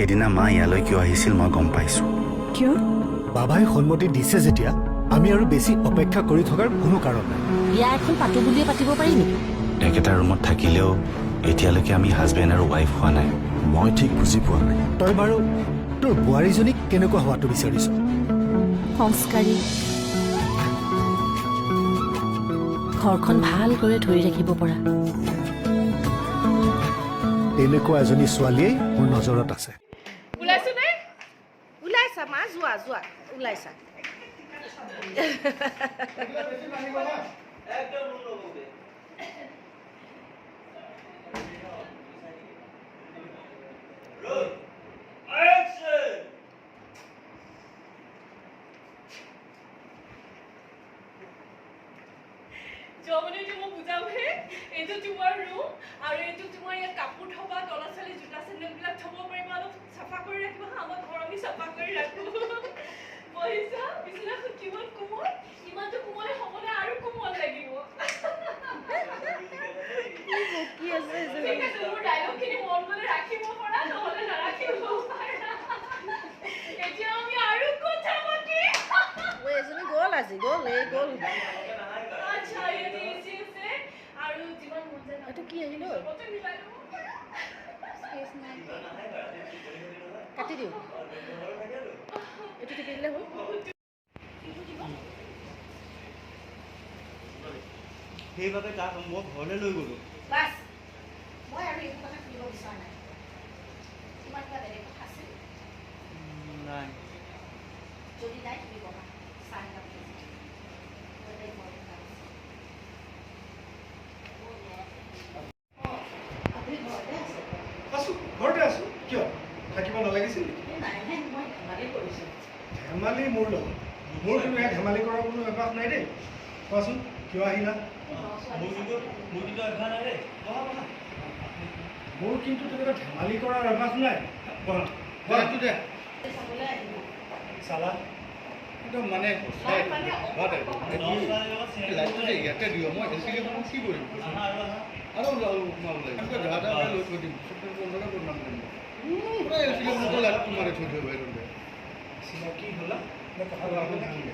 সেইদিনা মা ইয়ালৈ কিয় আহিছিল মই গম পাইছোঁ। কিয়? বাবাই সন্মতি দিছে যেতিয়া আমি আৰু বেছি অপেক্ষা কৰি থকাৰ কোনো কাৰণ নাই। বিয়া এখন পাতো বুলিয়ে পাতিব পাৰি নেকি? একেটা ৰুমত থাকিলেও এতিয়ালৈকে আমি হাজবেণ্ড আৰু ৱাইফ হোৱা নাই। মই ঠিক বুজি পোৱা নাই। তই বাৰু তোৰ বোৱাৰীজনীক কেনেকুৱা হোৱাটো বিচাৰিছ? সংস্কাৰী, ঘৰখন ভালদৰে ধৰি ৰাখিব পৰা। তেনেকুৱা এজনী ছোৱালীয়েই মোৰ নজৰত আছে। ওলাইছো নে? ওলাইছা মা, যোৱা যোৱা, ওলাইছা। যোৱা মানে এতিয়া মই বুজামহে। এইটো তোমাৰ ৰুম আৰু এইটো তোমাৰ ইয়াত কাপোৰ থবা, তলা ছোৱালী জোতা চেণ্ডেলবিলাক থ'ব পাৰিবা। অলপ চাফা কৰি ৰাখিবা হা, আমাৰ ঘৰ আমি চাফা কৰি ৰাখোঁ। বহিছা, বিচনাখন কিমান কোমল! ইমানটো কোমলে হ'বলৈ আৰু কোমল লাগিব। কি আছে? ঠিক আছে, মোৰ ডাইলগখিনি মন গ'লে ৰাখিব পাৰা, নহ'লে নাৰাখিব পাৰা। এতিয়া আমি আৰু কথা পাতিম। এজনী গ'ল আজি, গ'ল, এই গ'ল। আচ্ছা, ইয়াতে এচি আছে আৰু যিমান মন যায় এইটো কি আহিল ঐ? চবতে মিলাই ল'ব পাৰা। কাটি দিওঁ, এইটো টিপি দিলে হ'ল। সেইবাবে তাক মই ঘৰলৈ লৈ গ'লোঁ। বাছ, মই আৰু এইবোৰ কথা শুনিব বিচৰা নাই। তোমাৰ কিবা বেলেগ কথা আছিল? নাই। যদি নাই, তুমি বহা, চাহ একাপ খাই যোৱা। মই তাইক ঘৰতে কাম আছে। অঁ, আপুনি ঘৰতে আছে? আছো, ঘৰতে আছো। কিয়, থাকিব নালাগিছিল নেকি? এই নাই নাই, মই ধেমালি কৰিছোঁ। ধেমালি মোৰ লগত? মোৰ কিন্তু ইয়াত ধেমালি কৰাৰ কোনো অভ্যাস নাই দেই। কোৱাচোন, কিয় আহিলা? মোৰ কিন্তু অভ্যাস নাই দেই। বহা বহা। মোৰ কিন্তু তেনেকুৱা ধেমালি কৰাৰ অভ্যাস নাই। বহা বহা। দে। চাবলৈ আহিলোঁ। চালা। একদম মানে লাইটটো যে ইয়াতে দিয়, মই এল চি ডিখনত কি কৰিম? আহা আৰু আহা। আৰু সোমাব লাগিব, এনেকুৱা জহা তাহাকে লৈ থৈ দিম, চব বন্ধকে বদনাম কৰিম। পূৰা এল চি ডিখনতে লাইটটো মাৰি থৈ দিব। চিনাকি হ'লা নে কথা পাতিব?